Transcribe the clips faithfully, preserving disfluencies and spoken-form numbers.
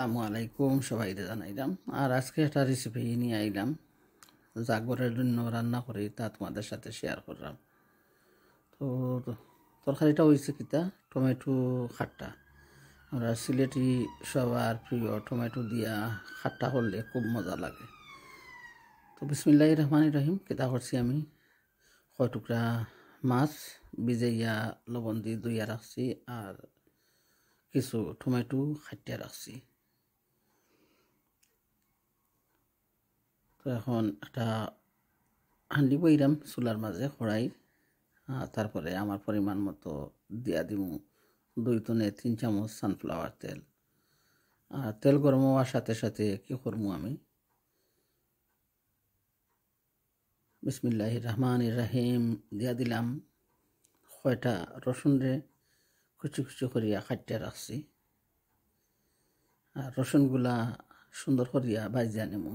আসসালামু আলাইকুম, সবাইরে জানাইলাম। আর আজকে একটা রেসিপি নিয়া আইলাম, যা ঘরর জন্য রান্না করি, তা তোমাদের সাথে শেয়ার করলাম। তো, তো তরকারিটা হইছে কিতা, টমেটো খাট্টা। আমরা সিলেটি সবার প্রিয় টমেটো দিয়া খাট্টা করলে খুব মজা লাগে। তো বিসমিল্লাহির রহমানির রহিম, কিতা করছি আমি, কয় টুকরা মাছ ভিজাইয়া লবণ দি ধুইয়া রাখছি, আর কিছু টমেটো খাটিয়া রাখছি। তো এখন একটা হান্ডি বইরাম চুলার মাঝে, কড়াই, আর তারপরে আমার পরিমাণ মতো দিয়া দিমু দুই তনে তিন চামচ সানফ্লাওয়ার তেল। আর তেল গরম হওয়ার সাথে সাথে কি করমু আমি, বিসমিল্লাহির রহমানির রহিম, দিয়া দিলাম কয়টা রসুনরে কুচি কুচি করিয়া কাটিয়া রাখছি। আর রসুনগুলা সুন্দর করিয়া ভাজিয়া নিমু,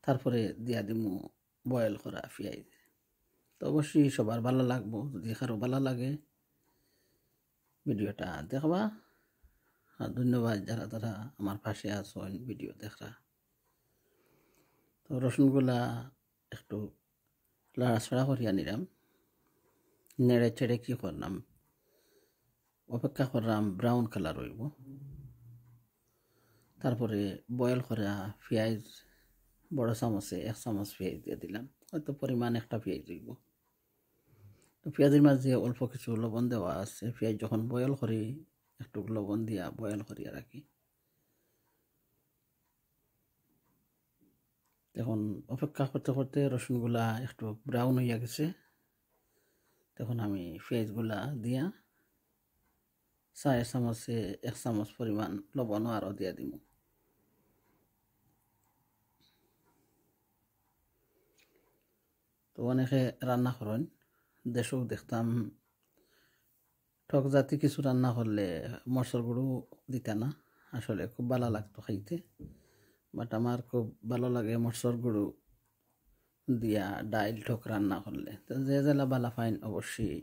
তারপরে দিয়া দিমু বয়েল করা পিয়াইজ। তো অবশ্যই সবার ভালা লাগবো, যদি কারো ভালা লাগে ভিডিওটা দেখবা। আর ধন্যবাদ যারা যারা আমার পাশে আছো ভিডিও দেখরা। তো রসুনগুলা একটু লাড়াচাড়া করিয়া নিলাম, নেড়ে চেড়ে কি করলাম, অপেক্ষা করলাম ব্রাউন কালার হইব। তারপরে বয়েল করা পিয়াইজ বড় চামচে এক চামচ পিয়াইজ দিয়া দিলাম, হয়তো পরিমাণ একটা পিয়াইজ হইব। তো পিয়াইজর মাঝে অল্প কিছু লবণ দেওয়া আছে, পিয়াইজ যখন বয়েল করি একটু লবণ দিয়া বয়েল করিয়া রাখি। এখন অপেক্ষা করতে করতে রসুনগুলা একটু ব্রাউন হইয়া গেছে। তখন আমি পিয়াইজগুলা দিয়া চা চামচে এক চামচ পরিমাণ লবণও আরও দিয়া দিমু। তো অনেকে রান্না করইন, দেশও দেখতাম টক জাতি কিছু রান্না করলে মরচর গুঁড়ো দিতা না, আসলে খুব ভালা লাগতো খাইতে। বাট আমার খুব ভালা লাগে মরচর গুঁড়ো দিয়া ডাইল টক রান্না করলে। তো যে যেলা ভালা পাইন অবশ্যই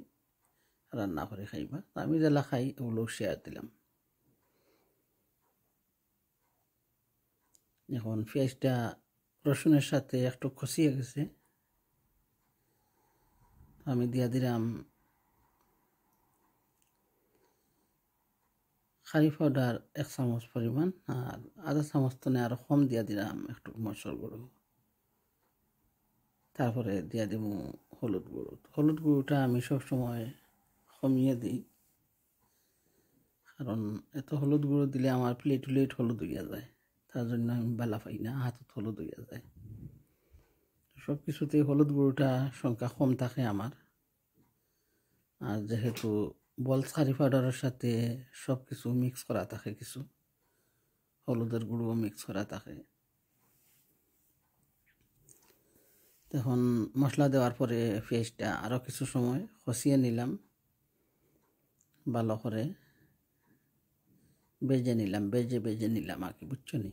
রান্না করি খাইবা। তো আমি যেলা খাই ওগুলো শেয়ার দিলাম। এখন পিয়াইজটা রসুনের সাথে একটু কষিয়ে গেছে, তো আমি দিয়া দিলাম কারি পাউডার এক চামচ পরিমাণ, আর আধা চামচ তনে আরও কম দিয়া দিলাম একটু মরচর গুঁড়ো। তারপরে দিয়া দিমু হলুদ গুঁড়ো। হলুদ গুঁড়োটা আমি সবসময় কমিয়ে দিই, কারণ এত হলুদ গুঁড়ো দিলে আমার প্লেট উলেট হলুদ হইয়া যায়, তার জন্য আমি ভালা পাই না, হাতত হলুদ হইয়া যায়। সব কিছুতেই হলুদ গুঁড়োটা সংখ্যা কম থাকে আমার। আর যেহেতু বলস কারি পাউডারের সাথে সব কিছু মিক্স করা থাকে, কিছু হলুদের গুঁড়ো মিক্স করা থাকে। তখন মশলা দেওয়ার পরে পিয়াইজটা আরও কিছু সময় কষিয়ে নিলাম, ভালো করে ভেজে নিলাম, ভেজে ভেজে নিলাম আর কি, বুঝছো নি?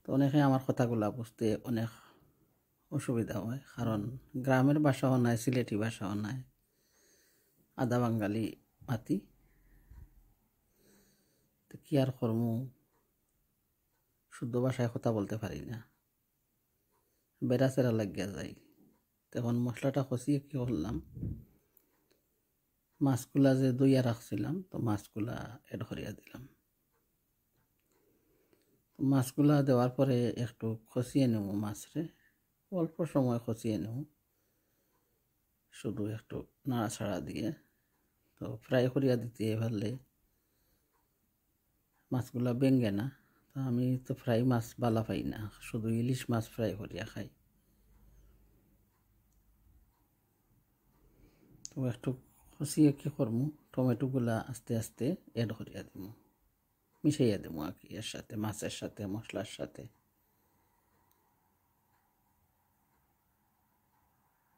তো অনেকে আমার কথাগুলা বুঝতে অনেক অসুবিধা হয়, কারণ গ্রামের ভাষাও নাই, সিলেটি ভাষাও নাই, আধা বাঙালি মাতি। তো কি আর করমু, শুদ্ধ ভাষায় কথা বলতে পারি না, বেড়া চেরা লাগিয়া যাই। তখন মশলাটা কষিয়ে কি করলাম, মাছগুলা যে ধুইয়া রাখছিলাম, তো মাছগুলা অ্যাড করিয়া দিলাম। তো মাছগুলা দেওয়ার পরে একটু কষিয়ে নেব মাছরে, অল্প সময় কষিয়ে নেব, শুধু একটু নাড়াচাড়া দিয়ে। তো ফ্রাই করিয়া দিতে পারলে মাছগুলা ভেঙে না। তো আমি তো ফ্রাই মাছ ভালা পাই না, শুধু ইলিশ মাছ ফ্রাই করিয়া খাই। তো একটু কষিয়ে কি করমু, টমেটোগুলা আস্তে আস্তে অ্যাড করিয়া দিমু, মিশাইয়া দিমু আর কি, এর সাথে, মাছের সাথে, মশলার সাথে।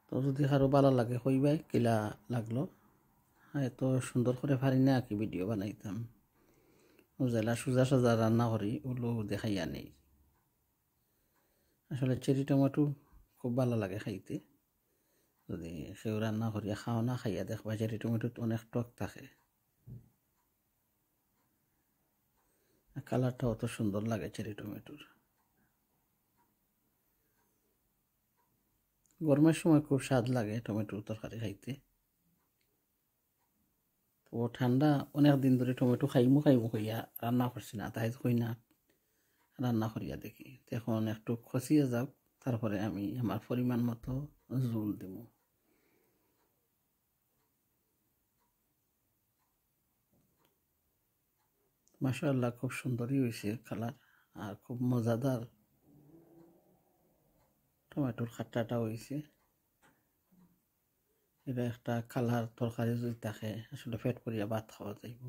তো যদি কারো ভালা লাগে কইবায় কিলা লাগলো। হ্যাঁ, এত সুন্দর করে পারি না আর কি ভিডিও বানাইতাম, ও যেলা সোজা সাজা রান্না করি ওগুলো দেখাইয়া নেই। আসলে চেরি টমেটো খুব ভালা লাগে খাইতে। যদি কেউ রান্না করিয়া খাও না, খাইয়া দেখবা, চেরি টমেটোত অনেক টক থাকে। কালারটা অত সুন্দর লাগে চেরি টমেটোর। গরমের সময় খুব স্বাদ লাগে টমেটোর তরকারি খাইতে। তো ঠান্ডা অনেক দিন ধরে টমেটো খাইমু খাইমু কইয়া রান্না করছি না, তাই কই না রান্না করিয়া দেখি। তো এখন একটু খসিয়া যাক, তারপরে আমি আমার পরিমাণ মতো ঝোল দিমু। মাশাআল্লাহ, খুব সুন্দরই হইছে কালার, আর খুব মজাদার টমেটোর খাট্টাটা হইছে। এটা একটা কালার তরকারি যদি থাকে, আসলে পেট ভরিয়া ভাত খাওয়া যাইব।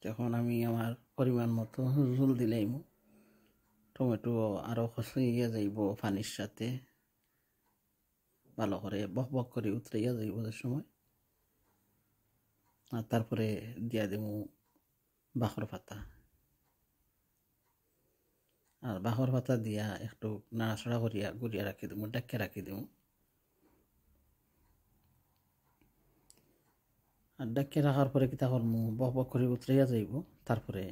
এখন আমি আমার পরিমাণ মতো ঝোল দিলাইমু। টমেটো আরও খসিয়া যাইব পানির সাথে, ভালো করে বক বক করে উতরাইয়া যাইব যে সময়। আর তারপরে দিয়া দিমু বাখর পাতা। আর বাখর পাতা দিয়া একটু নাড়াচাড়া করিয়া গুড়িয়া রাখি দিমু, ডাকিয়া রাখি দিমু। আর ডাকিয়া রাখার পরে কিতা করমু, বক বক করে উতরাইয়া যাইব, তারপরে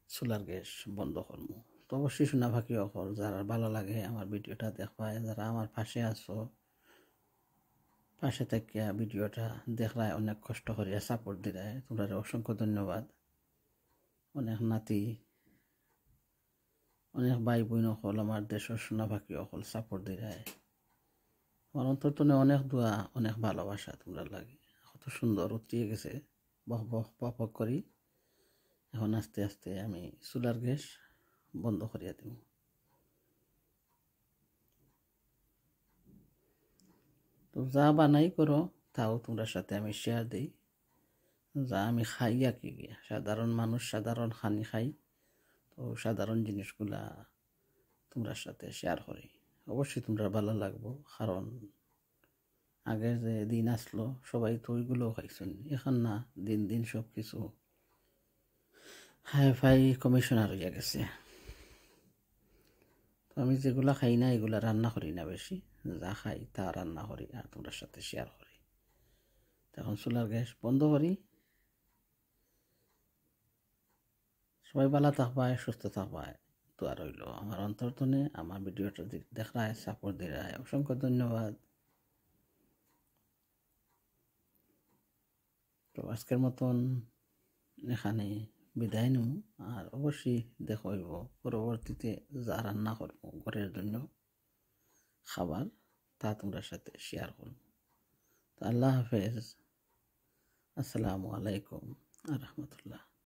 চুলার গ্যাস বন্ধ করমু। তো অবশ্যই সোনা পাখি অকল, যারা ভালো লাগে আমার ভিডিওটা দেখবায়, যারা আমার পাশে আছো, পাশে থাকিয়া ভিডিওটা দেখরায়, অনেক কষ্ট করিয়া সাপোর্ট দিরায়, তোমরারে অসংখ্য ধন্যবাদ। অনেক নাতি, অনেক ভাই বইন অকল, আমার দেশর সোনা পাখি অকল সাপোর্ট দিরায়। আমার অন্তর তনে অনেক দোয়া, অনেক ভালোবাসা তোমরার লাগি। কত সুন্দর উতরিয়া গেছে, বক বক বক বক করি। এখন আস্তে আস্তে আমি চুলার গ্যাস বন্ধ করিয়া দিমু। তো যা বানাই করো, তাও তোমরার সাথে আমি শেয়ার দেই। যা আমি খাই আর কি গিয়া, সাধারণ মানুষ, সাধারণ খানি খাই, তো সাধারণ জিনিসগুলা তোমরার সাথে শেয়ার করি। অবশ্যই তোমরার ভালো লাগবো, কারণ আগে যে দিন আসলো, সবাই তো ওইগুলো খাইছইন। এখন না, দিন দিন সব কিছু হাই ফাই কমিশনার হইয়া গেছে। তো আমি যেগুলা খাই না, এগুলা রান্না করি না বেশি। যা খাই, তা রান্না করি আর তোমরার সাথে শেয়ার করি। তো এখন চুলার গ্যাস বন্ধ করি। সবাই ভালো থাকবায়, সুস্থ থাকবায়, দোয়া রইল। আমার অন্তর তনে আমার ভিডিওটা দে-, দেখরায়, সাপোর্ট দিরায়, অসংখ্য ধন্যবাদ। তো আজকের মতন এখানে বিদায় নিমু। আর অবশ্যই দেখা হইব পরবর্তীতে, যা রান্না করবো ঘরের জন্য খাবার, তা তোমরার সাথে শেয়ার করবো। তো আল্লাহ হাফেজ, আসসালামু আলাইকুম ওয়া রাহমাতুল্লাহ।